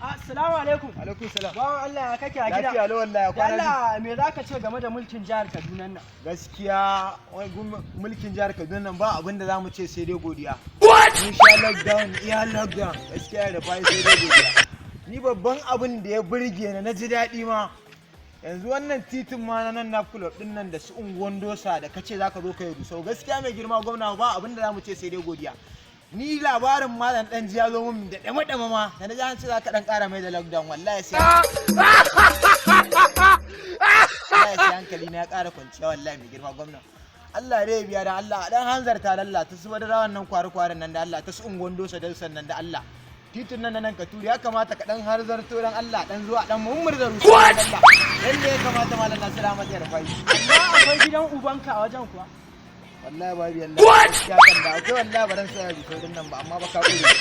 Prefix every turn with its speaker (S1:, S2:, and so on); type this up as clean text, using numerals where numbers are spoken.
S1: Assalamu alaikum.
S2: Alaikum salam.
S1: Bawan Allah, ya kake a gida?
S2: Lafiya lau wallahi,
S1: Da
S2: kwana biyu.
S1: Allah, me zaka ce game da mulkin jihar Kaduna nan?
S2: Gaskiya wai mulkin jihar Kaduna nan ba abin da zamu ce sai dai godiya. Mun sha lockdown, iya lockdown. Gaskiya da fa'i sai dai godiya. Ni babban abin da ya burge ni na ji daɗi ma, yanzu wannan titin ma na nan na club din nan da su unguwan Dosa da kace zaka zo ka yi rusau, gaskiya mai girma gwamna ba abin da zamu ce sai dai godiya. Ni labarin malam dan ji ya zo min da dama dama ma da na ji an ce zaka dan ƙara mai da lockdown, wallahi sai hankali na ya ƙara kwanciya. Wallahi mai girma gwamna, Allah dai ya biya. Da Allah dan hanzarta da Allah ta su da rawan nan kwari kwarin nan, da Allah ta su unguwan Dosa da nan, da Allah titin nan na nan Katuri ya kamata ka dan hanzarto, dan Allah dan zuwa dan mummurza rusu dan Allah dan da ya kamata, malam Nasiru Ahmad ya Rufai.
S1: Amma akwai gidan ubanka a wajen kuwa?
S2: Wallahi babu yalla. Gaskiya kan da akwai, wallahi baran sai rusau din nan ba, amma ba ka kure.